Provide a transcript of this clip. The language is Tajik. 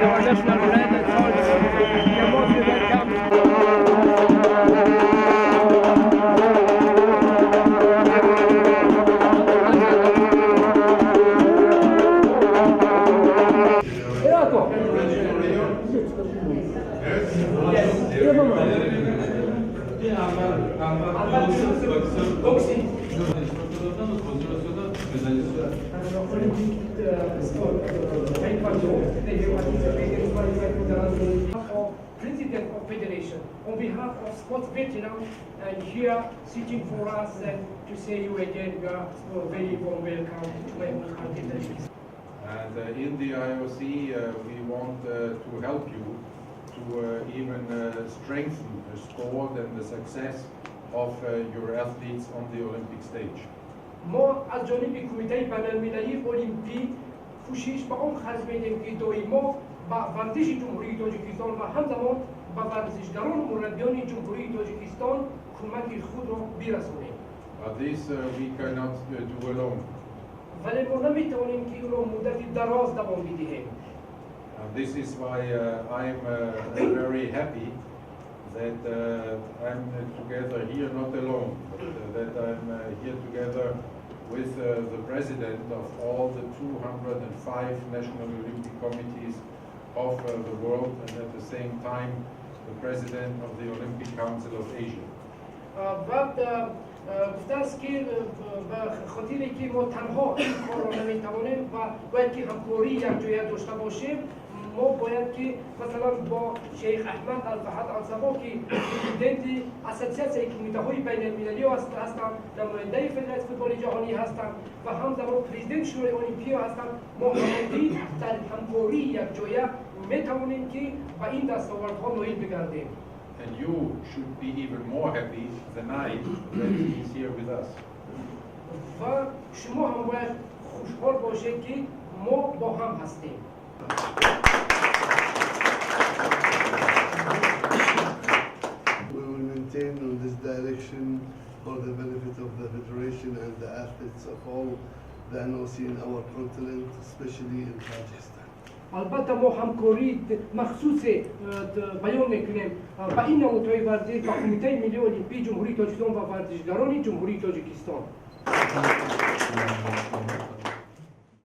Our national brand and so you're mostly welcome. President of Federation, on behalf of sports veteran and here sitting for us and to say you again, you are very warm welcome to my own country, Tajikistan. And in the IOC, we want to help you to even strengthen the sport and the success of your athletes on the Olympic stage. Мо аз ҷониби Кумитаи байналмилалии олимпӣ кӯшиш ба он харҷ медиҳем, ки доимо ба варзиши Ҷумҳурии Тоҷикистон ва ҳамзамон ба варзишгарону мураббиёни Ҷумҳурии Тоҷикистон кӯмаки худро бирасонем. But this we cannot do alone. Вале мо наметавонем, ки инро муддати дароз давом бидиҳем. And this is why I'm very happy that I'm together here, not alone, but that I'm here together with the president of all the 205 national Olympic committees of the world and at the same time the president of the Olympic Council of Asia. Баъд гуфтааст, ки ба хотире ки мо танҳо ин корро наметавонем ва бояд ки ҳамкории якҷоя дошта бошем, мо бояд ки масалан бо шейх Аҳмад Алфаҳад Алсабо, ки президенти Ассотсиатсияи кумитаҳои байналмилалӣ ҳастанд, намояндаи Федератсияи футболи ҷаҳонӣ ҳастанд ва ҳамзамон президенти Шӯрои Олимпиё ҳастанд, мо ҳамагӣ дар ҳамкории якҷоя метавонем, ки ба ин дастовардҳо ноил бигардем. And you should be even more happy than I that he is here with us. Ва шумо ҳам бояд хушҳол бошед, ки мо бо ҳам ҳастем. We will maintain on this direction for the benefit of the federation and the athletes of all the NOC in our continent, especially in Tajikistan. Албатта, мо ҳамкории махсусе баён мекунем ба ин намудҳои варзиш, ба Кумитаи миллии олимпии Ҷумҳурии Тоҷикистон ва варзишгарони Ҷумҳурии Тоҷикистон.